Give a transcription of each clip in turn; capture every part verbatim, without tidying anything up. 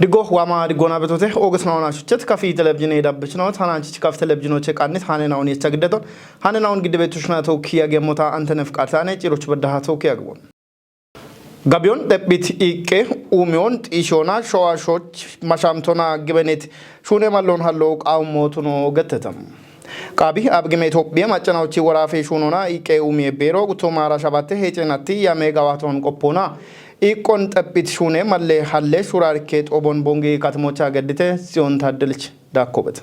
Diggo waama diggoona betote, Oogis naona shuchet kafi televizhiine dabbechino, tanaanchich kaf televizhiinoche qannit hanena on yecha giddeton, hanena on giddebetushna toki yagemmota Antenef Qartane, ciroch beddaha toki yagbon. Gabiyon debbit iqqe, uumiyon xiishoona, showa shoch mashamtona gibenet, shuune mallon hallo qaawummo tuno gettetam. Qaabi abgime Itophiya macanawochi worafe shuunona iqqe uumiye beero gutto maara shabatte hecenatti yame gawaton qoppona. Iqqon debbit shuune malle halle shurarikke xoobon bongi katmocha geddite Tsiyon Taddelch dakkobet.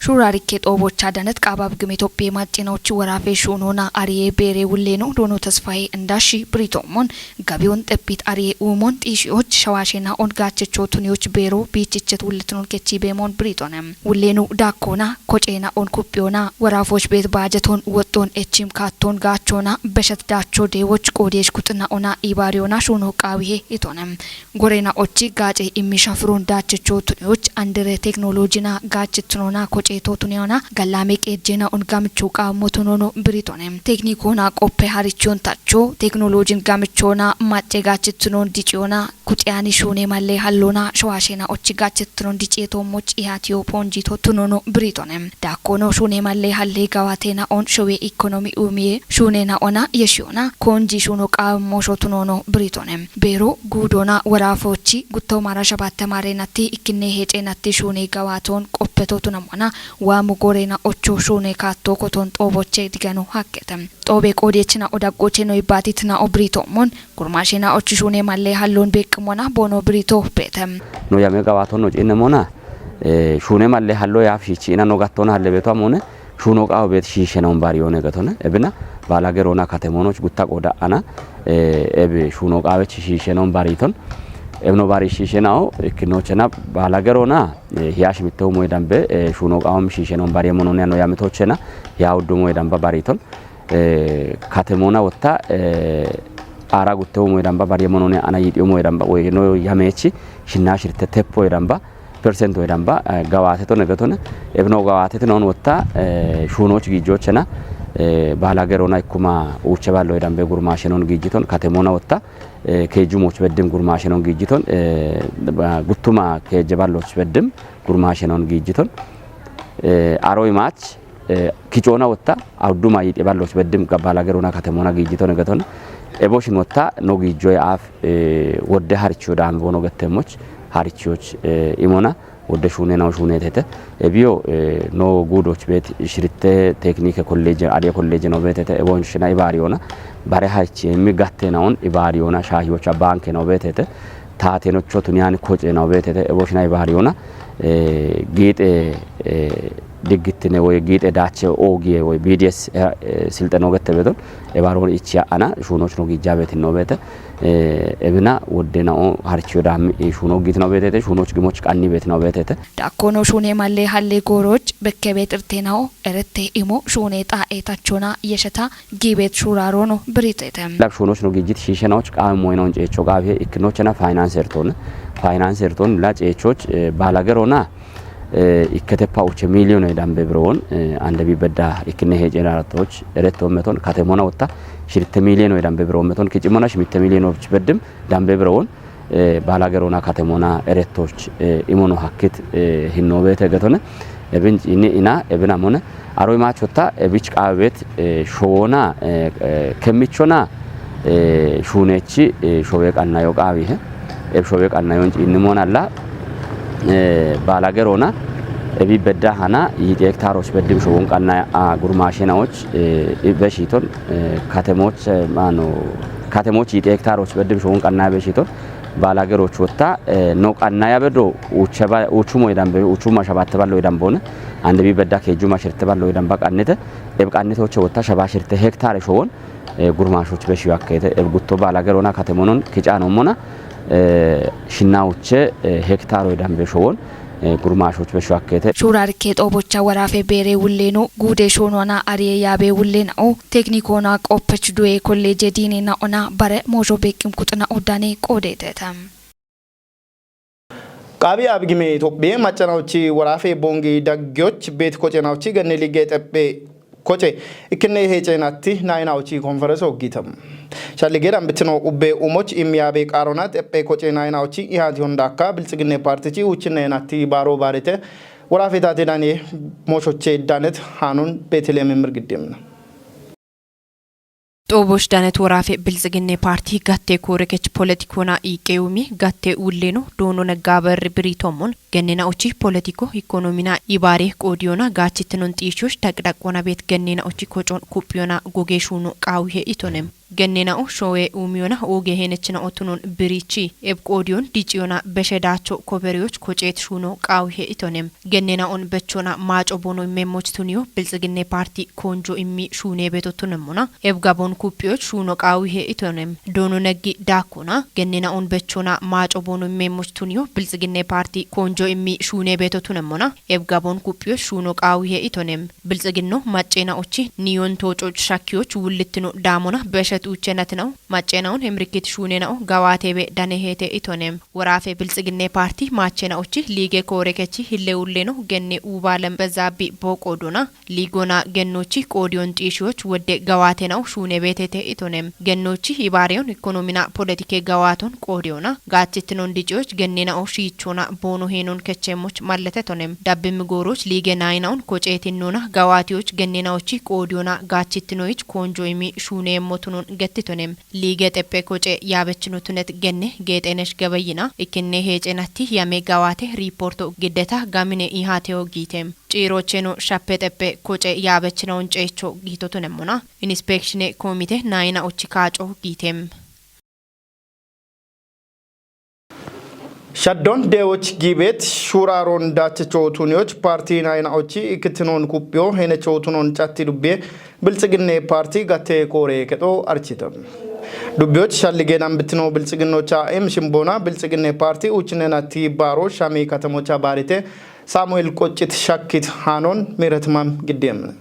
Shurarikke xoobocha danet qaaba abgime Itophiya macanawochi worafe shuunona ariye beere wulleno doono tesfaye indashi biritommon gabiyon debbit ariye uumon xiishiyoch shawaashena on gaachecho tuniyoch beero biichichet wulletnon kechi beemon biritone. Wullenu dakkona, koceena on kuppiyona, worafoch beet baajeton woxxon echim kaatton gaachona, beshet daacho deewoch qoodesh kuxina ona ibaariyona shuuno qaawihe itone. Gorena ochi gaace immisha furun daachecho tuniyoch andere teknolojina gaachetunona koceto tuniyona gallame qeejjena on gamicho qaammo tunono biritone. Teknikona qoppe harichon tacho teknolojin gamichona macce gaachetunon diciyona kuxiyani shuune malle hallona showaashena ochi gaachetunon diciyeto moch ihatiyo ponjito tunono biritone. Dakkono shuune malle halle gawatena on showe ikonomi uumiye shuunena ona yeshiyona konji shuuno qaammo shotunono biritone. Beero guudona worafochi gutto maara shabatte maarenatti ikkinne hecenatti shuune gawaton qoppeto tunamona waamu gorena ocho shuune kaatto koton xooboche digano hakkete. Xoobe qoodechina odaggoche no ibbatit na o biritommon gurmaashena ochi shuune malle hallon beeqqimona boono birito beete. No yame gawaton no ciinnemona, eh, shuune malle hallo yaaf shiichiina no gattona halle beeto amone shuuno qaawo beet shiishenon bariyone gatone. Ebina baalageroona katemonoch gutta qooda ana, eh, eb shuuno qaawech shiishenon bariton. Ebno bari shiishenao ikkinochena baalageroona, eh, hiya shimitte umoy dambe, eh, shuuno qaawom shiishenon bariyemonone ano yamitochena hiya uddumoy damba bariton. Eh, katemoona wotta, eh, ara gutte umoy damba bariyemonone ana yidiyo moy damba woy no yamechi shinna shirte teppo damba percent woy damba, eh, gawate to negetone. Ebno gawate to non wotta, eh, shuunoch giijochena, eh, baalageroona ikkuma uuche ballo dambe gurmaashenon giijiton katemoona wotta, eh, keejumoch beddim gurmaashenon giijiton, eh, ba-, guttuma keeje balloch beddim gurmaashenon giijiton. Eh, aroy maach, eh, kichoona wotta awduma yixe balloch beddim ga-, baalageroona katemoona giijiton geton. Eboshin wotta no giijoy aaf, eh, wodde haricho daan boono gettemoch harichoch, eh, imona wodde shuune naw shuune tete. Ebiyo, eh, no guudoch beet shirte teknike kolleje, adiye kolleje no beetete. Ebon shina ibaariyona bare harichi emmi gatte naon ibaariyona shaahiyocha banke no beetete. Taatenocho tuniyani koce no beetete. Ebo shina ibaariyona, eh, giixe, eh, diggittine woy giixe daache oogiye woy B D S, eh, eh, silxeno gette bedon. Ebaaron ichiya ana shuunoch no giijabet no beete. Eh, ebina wodde nao harichiyo daammi, eh, shuuno giit no beetete. Shuunoch gimoch qanni beet no beetete. Dakkono shuune malle halle gooroch bekkebe xirte nao erette imo shuune xaa'e tachona yesheta giibet shuraarono biritete. Lab shuunoch no giijit shiishenaoch qaami moynaon ceecho qaabihe ikkinochena finance erton. Finance erton la ceechoch, eh, baalageroona, eh, ikketepa uche miiliyoone dambe biroon, eh, andebi bedda ikkinne hecenatoch eretto meton katemoona wotta shirte miiliyoone dambe biroon meton kicimona shimitte miiliyoonoch beddim dambe biroon, eh, baalageroona katemoona erettoch, eh, imono hakkit, eh, hinno beete getone. Ebin ini ina ebina mone aroy maach wotta ebich qaabet, eh, showoona, eh, eh, kemmichona, eh, shuunechi, eh, showe qannayo qaabihe. Eb showe qannayon ciinni monalla, eh, baalageroona ebi bedda hana yixe hektaroch beddim showon qannaya, ah, gurmaashenaoch, eh, ibe shiiton, eh, katemoch, eh, mano, katemoch yixe hektaroch beddim showon qannaya be shiiton. Baalageroch wotta, eh, no qannaya bedo uche ba, uchumoy dambe, uchuma shabatte ballo dambone. Andebi bedda keejuma shirte ballo damba qannite. Eb qannitoche wotta shaba shirte hektare showon, eh, gurmaashoch beshiyo akkete. Eb gutto baalageroona katemonon kicaano mona, eh, shinna uche, eh, hektaro dambe showon, eh, gurmaashoch beshiyo akkete. Shurarikke xoobocha worafe beere wulleno guude shoonona ariye yaabe wullenao teknikoona qoppech duwe kolleje diine naona bare moosho beeqqim kuxina uddane qoodetete. Qaabi abgime Itophiya macanawochi worafe bongi daggiyoch beet kocenawochi genne lige xeppe koce ikkinne hecenatti nayinawochi konferense oggitam. Shallige dambitino ubbe umoch imyaabe qaarona xeppe koce nayinaochi ihati hondaakka biltsiginne partichi uchinne natti baaro baarete worafe taate dane moshoche danet hanun Beteleem mirgiddemna. Xoobosh danet worafe biltsiginne parti gatte koorekech politikona iiqeumi gatte ulleno doono naggaber biritomon gennena ochi politiko ikonomina ibaare qoodiyona gaachittinon xiishosh daqdaqona bet gennena ochi kocon kuphiyona goge shuuno qaawihe itonem. Gennena'o showe uumiyona ooge heenechina otunon birichi eb qoodiyon diciyona beshe daacho koberiyoch koceet shuuno qaawihe itonem. Gennena'on bechona maaco bono immemoch tuniyo biltsiginne parti konjo immi shuune beto tunemmona eb gabon kuphiyoch shuuno qaawihe itonem. Doono neggi daakkona gennena'on bechona maaco bono immemoch tuniyo biltsiginne parti konjo immi shuune beto tunemmona eb gabon kuphiyoch shuuno qaawihe itonem. Biltsiginno maccena ochi niyon toococh shakkiyoch wullittino daamona beshet uuchenatinaw maccenaun hemrikit shuunena'o gawaatebe danehete itonem. Worafe biltsiginne parti maachena ochi liige koorekechi hille ulleno genne uubaalem bezaabbi booqoodona liigona gennochi qoodiyon xiishiyoch wodde gawaatenaw shuune beetete itonem. Gennochi ibaariyon ikonomina politike gawaaton qoodiyona gaachittinon diciyoch gennena'o shiichona boono heenon kechemmoch malletetonem. Dabbim gooroch liige nayina'on koceetinnona gawaatiyoch gennenaochi qoodiyona gaachittinoyich konjo imi shuuneemmotunon gettitonem. Liige xeppe koce yaabechinotunet genne geexenesh gebeyyina ikkinne heecenatti yame gawaate riiporto giddeta gamine ihateyo giitem. Ciirocheno shappe xeppe koce yaabechinawun ceecho giitotunemmona. Inspekshine komite nayina ochi kaaco giitem. Shaddon deewoch giibeet shuuraaron daachecho tuniyoch parti nayina ochi ikkitinoon kuphiyo heenecho tunon catti dubbiye biltsiginne parti gatte koore kexo archite. Dubbiyoch shallige dambitino biltsiginnocha im shimbona biltsiginne parti uchinenatti baaro shami katamocha baarite Saamu'eel Qoccit shakkit haanon miiretimam giddeemne.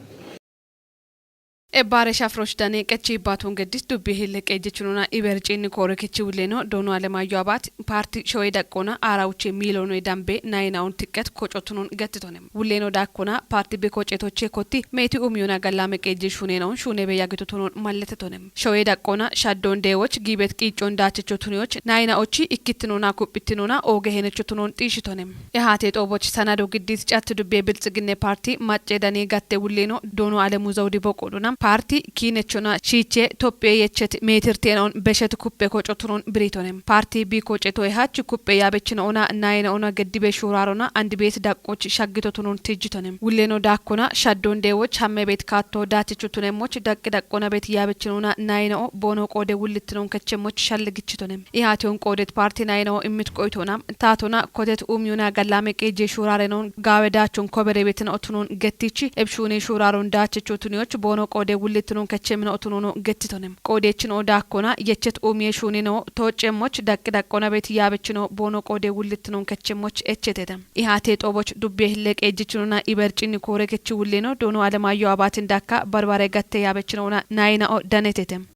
Ebbaare shafroch dane qechi ibbaatun geddis dubbi hille qeejjechinona iberciinni koore kechi wulleno doono Alemaayyo Abaat parti showe daqqoona aara uche miiloonoy dambe nayinaun tiqqet kocotunon gettitonem. Wulleno daakkona parti bi kocetoche kotti meeti umiyona gallame qeejje shuuneenaun shuunebe yagitotunon malletetonem. Showe daqqoona shaddon deewoch giibet qiiccon daachecho tuniyoch nayina ochi ikkittinona kuphittinona ooge heenecho tunon xiishitonem. Ehaate xooboch sanado giddis catti dubbe biltsiginne parti macce dane gatte wulleno doono Alemu Zawdi boqodona parti kiinechona shiiche Tophiye yechet meetirtenaun beshet kuppe kocotunon biritonem. Parti bi koceto ehach kuppe yaabechina ona nayina ona geddibe shuurarona andibeet daqqoch shaggitotunon tijjitonem. Wulleno daakkona shaddon deewoch hamme beet kaatto daachecho tunemmoch daqqi daqqona beet yaabechina ona nayina o boono qoode wullittinon kechemmoch shalligichitonem. Ihaateyon qoodet parti nayinawo immit qoytona taatona kotet umiyona gallame qeejje shuuraarenon gaawe daachon koberebetin otunon gettichi ebshuune shuuraaron daachecho tuniyoch boono qoode wullittinon kechemina otunono gettitonem. Qoodechin o daakkona yechet umiye shuunino toocemmoch daqqi daqqona bet yaabechino boono qoode wullittinon kechemmoch echetetem. Ihaate xooboch dubbiye hille qeejjechinona ibercinni koore kechi wulleno doono Alemaayyo Abaatin daakka barbare gatte yaabechinona nayina o danetetem.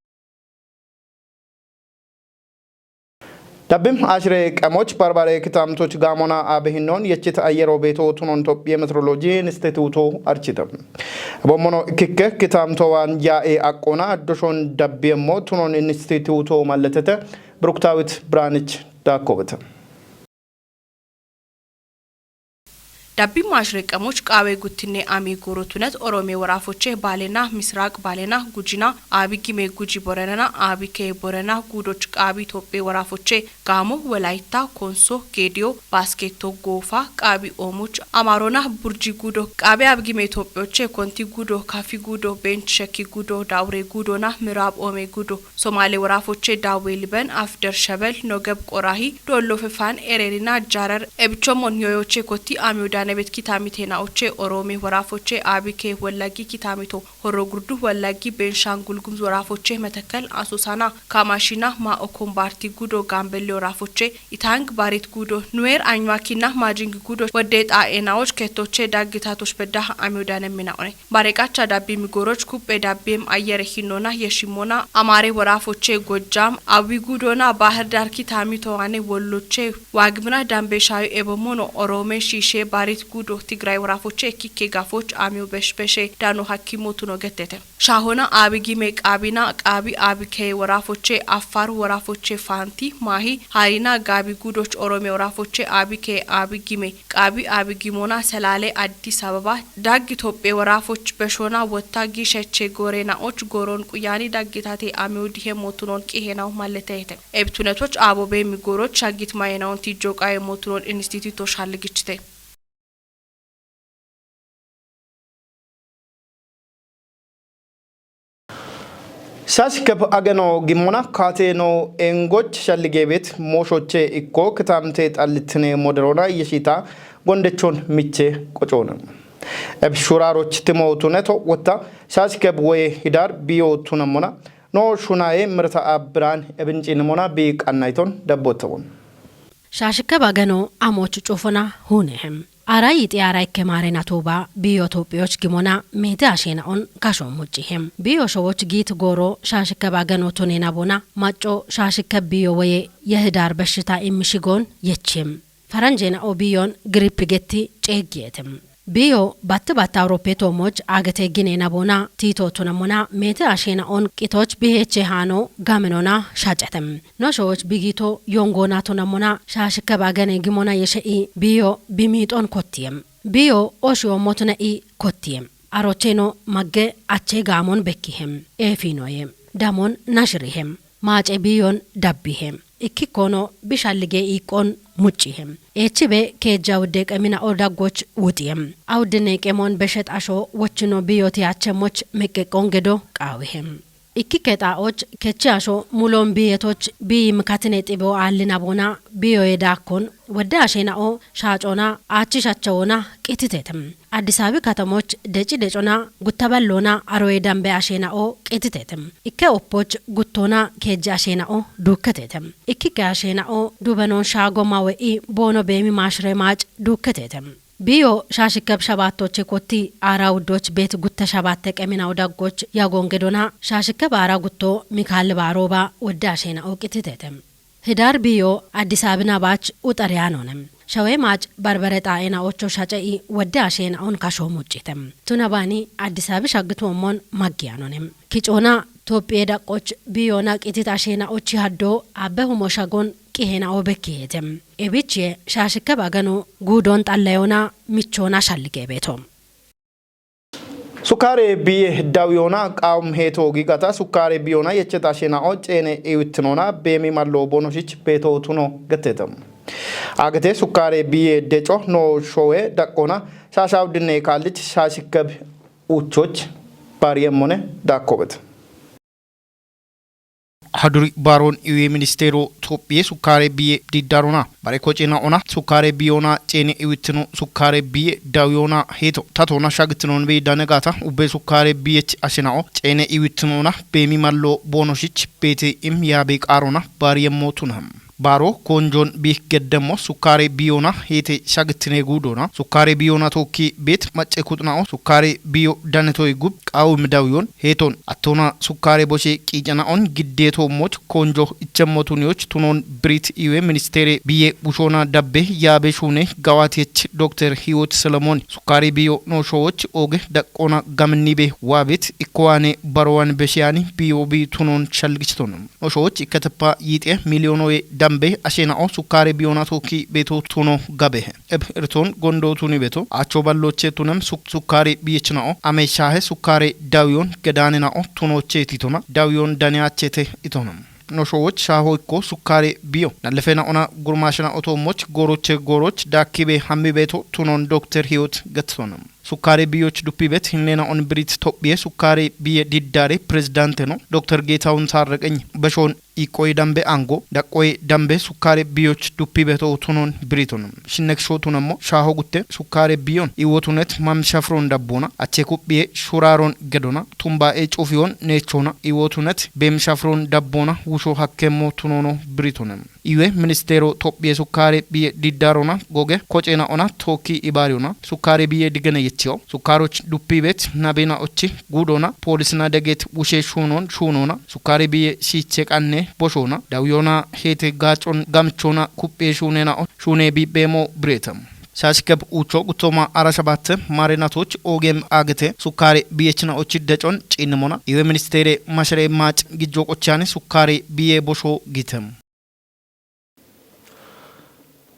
Dabbim ashire qamoch barbare kitamtoch gaamona abe hinnon yechit ayyero beeto tunon Tophiye Meteoroloji Instituto archite. Bommono kikke kitamto wan yaa'e aqqona addoshon dabbiyemmo tunon instituto malletete Bruktawit Branich dakkobete. Dabbi maashreqamoch qaawe guttinne ami guurutunet Orome woraafoche Baalena, Misraq Baalena, Gujina, Abi Gime Guji Borenana, Abi Kee Borena, Guudoch qaabi Tophiye woraafoche Gaamo, Wolayta, Konso, Geediyo, Baasketo, Goofa, qaabi Oomoch, Amaarona, Burji Guudo, qaabi Abi Gime Tophiyoche, Konti Guudo, Kafi Guudo, Bench Shekki Guudo, Daure Guudona, Miraab Oome Guudo, Somaale woraafoche Daawwe Liben, Afder Shebel, Nogeb Qorahi, Doollo Fefaan, Ereerina, Jaarar, Ebichomon Yooyoche Kotti, Amiyo Daanebet Kitaamite Naoche, Oroome woraafoche Aabike Wollaggi Kitaamito, Horro Gurdu Wollaggi, Beenshangul Gumuz woraafoche Metekkel, Asoosana, Kaamaashina, Maa'o Kombaarti Gudo, Gaambelle woraafoche Itaang, Baarit Gudo, Nuweer Anyuwaakinna Maajing Gudo, Wodde Xaa'e Naoch Kettoche, Daggitatoch Beddaha, Amiyo Daanemme Naone. Bareqacha dabbi migoroch kuphe dabbiem ayyere hinona yeshimona Amare woraafoche Gojjam, Awi Gudona, Bahir Dar Kitami Towane Wolloche, Waagimra, Dambe Shayo Ebomono, Orome Shishe, Barit Gudo, Tigray woraafoche Kikke Gafoch, Amiyo Beshbeshe, Dano Hakimo Tuno Gettete. Shaahona Abi Gime Qaabina Qaabi Abi Kee Woraafoche Affaar Woraafoche Faanti Maahi Haarina Gaabi Guudoch Orome Woraafoche Abi Kee Abi Gime Qaabi Abi Gimona Selaale Addis Ababa Daggi Tophiye Woraafoch Beshona Wotta Giisheche Goorenaoch Gooroon Quyaani Daggitate Amiu Dihe Mootunoon Qihenaw Malletehete. Ebtunetoch Abo Beemi Gooroch Shaggit Mayenaoon Tijjo Qaye Mootunoon Instituto Shalligichite. Sasikep ageno gimmona kaateno engoch shallige bet mooshoche ikko kitamte xallitine moderona yeshita gondechon miche qocona. Eb shuraroch timo tuneto wotta sasikep woye hidar biyo tunamona no shunaye mirta abran ebincinimona bi qannayton dabbotawon. Shaashikka bagano amoch cufona hunehem. Ara yixi ara ikke maare natuba biyo Tophiyoch gimona mete ashenaon kasho muccihem. Biyo showoch giit gooro shaashikka bagano tunena bona macco shaashikka biyo woye yehidar beshita immishigon yechim. Faranjena o biyon grip getti ceeggiyetem. Biyo batte batte Awuroppe toomoch agete ginena bona tito tunamona mete ashenaon qitoch biheche hano gamenona shacetem. No showoch bigito yongona tunamona shaashikka bagane gimona yeshe'i biyo bimixon kottiyem. Biyo oshiyo motune i kottiyem. Arocheno magge ache gaamon bekkihem. Efinoye. Damon nashirihem. Maace biyon dabbihem. Ikkikkono bishallige iiqqon muccihem. Echibe keejja wudde qemina o daggoch wuxiyem. Awuddine qemon beshet asho wochino biyoti achemoch meqqeqqon gedo qaawihem. Ikkike xaa'och kechi asho mulon biyetoch biyi mikatine xibo aallina bona biyoye daakkon wodde ashena'o shaacona aachishachawona qititetem. Addisabi katamoch deci decona guttaballona aroye dambe ashena'o qititetem. Ikke oppoch guttona keejji ashena'o duukketetem. Ikkike ashena'o dubenon shaago mawe'i boono beemi maashire maac duukketetem. Biyo shaashikkeb shabaattoche kotti aara wuddoch beet gutta shabaatte qeminaw daggoch yagon gedona shaashikkeb aara gutto Mikaal Baarooba wodde asheena'o qititetem. Hidaar biyo Addis Abina baach uxariyaanonem. Shawe maac barbare xaa'ena ocho shace'i wodde asheena'on kasho muccitem. Tuna baani Addis Abi shaggitu ommon maggiyaanonem. Kicoona Tophiye daqqoch biyona qitit asheena'ochi haddo abbe humo shagon qihena'o bekkihetem. Ebiche shaashikkeb agano guudon xallayona michoona shallige beeto. Sukkaare biye dawiyona qaawum heeto giigata sukkaare biyona yecheta shena'o ceene iwittinona beemi mallo bonoshich beeto tuno getteta. Agete sukkaare biye deco no showe daqqona shaasha uddinne kaallich shaashikkeb uchoch bariyemmone dakkobet. Haduri baaroon iwee ministeero Tophiye sukkaare biye diddarona bare kocina'ona sukkaare biyona ceene iwittino sukkaare biye dawiyona heeto tatona shagittinon bey danegata ubbe sukkaare biyech ashena'o ceene iwittinona beemi mallo boonoshich beete im yaabe qaarona baariyemmo tunaham. Baaro konjon bih geddemmo sukkaare biyona heete shagittine guudona sukkaare biyona tookki beet macce kuxna'o sukkaare biyo danetoy gub qawu midawiyon heeton attona sukkaare boshe qiicana'on giddeto moch konjo ichemmo tuniyoch tunon birit iwe ministeere biye bushona dabbe yaabe shuune gawaatiyech Dokter Hiwot Solomon sukkaare biyo no showoch oge daqqona gaminnibe waabet ikkowaane barowan besheyani biyo bi tunon shalgichitono. No showoch ikkatepa yiixe miliyoonowe dambe ashena'o sukkaare biyona tookki beeto tuno gabehe. Eb irton gondo tuni beeto acho balloche tunem suk-, sukkaare biyechina'o ame shahe sukkaare dawiyon gedanina'o tunoche titona dawiyon daniyachete itona. No showoch shaho ikko sukkaare biyo nallefena'ona gurmashena'o toomoch gooroche gooroch daakkibe hammi beeto tunon Dokter Hiwot gettona. Sukkaare biyoch duppibet hinnena'on birit Tophiye sukkaare biye diddare pirezidaanteno Dokter Geetawun Taarreqeny beshon iqqoy dambe ango daqqoy dambe sukkaare biyoch duppibeto tunon biriton. Shinnek sho tunammo shaaho gutte sukkaare biyon iwotunet mamshafiron dabbona ache kuphiye shuraron gedona tumba'e cufiyon neechona iwotunet beemshafiron dabbona wusho hakkemmo tunono biritonem. Iwe ministeero Tophiye sukkaare biye diddarona goge kocena'ona tookki ibaariyona sukkaare biye digene yechiyo. Sukkaaroch duppibet nabina'ochi guudona poolisina deget wushe shuunon shuunona sukkaare biye shiiche qanne boshona dawiyona heete gaacon gamchona kuphe shuunena'o shuune bibbeemo biretam. Shaashikeb uucho guttooma ara shabatte maarinatoch oogem aagete sukkaare biyyechina'ochi decon ciinnimona iwe ministeere mashare maac gijjoo qochaani sukkaare biyye bosho gite.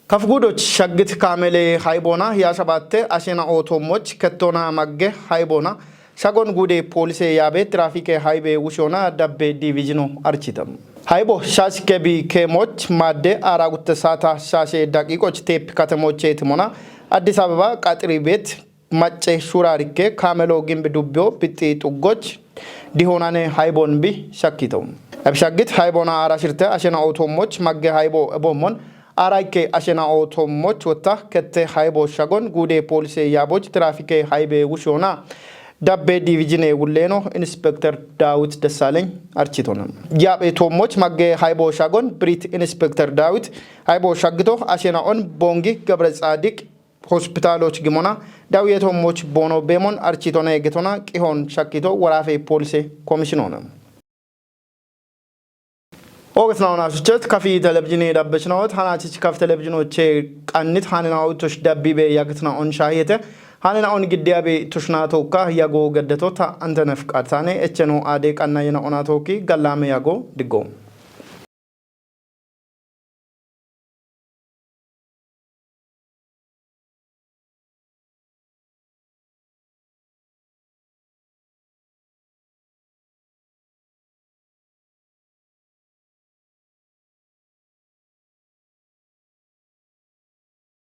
Kafgudoch shaggit kaamele hayboona yaa shabatte ashena ootommoch kettoona magge hayboona shagon guude poolise yaabe tiraafike haybe wushoona dabbe diivizhino archite. Haybo shaashikebi keemoch maadde aara gutte saata shaashe daqiiqoch teep katemoche timona Addis Ababa qaxiri beet macce shuurarikke kaamelo gimbi dubbiyo bixxi xuggoch dihoonane haybon bi shakkito. Ebishaggit hayboona aara shirte ashena ootommoch magge haybo eboommon aara ikke ashena ootommoch wotta kette haybo shagon guude poolise yaaboch tiraafike haybe wushoona dabbe diivizhine wulleeno inspekter Daawit Dessaaleny architona. Yaaphe toommoch magge haybo shagon birit inspekter Daawit haybo shaggito ashena'on Bongi Gebre Tsaadiq hospitaaloch gimona dawiye toommoch boono beemon architone getona qihon shakkito woraafe poolise komishinona. Oogetna ona suchet kafi televizhine dabbechnawot hanachich kaf televizhinoche qannit hanena'o tush dabbibe yagtna on shahiyete hanena'on giddiyabe tushna tokka yago gaddato ta antenef qaatane echeno aade qanna yena ona tokki gallame yago diggo.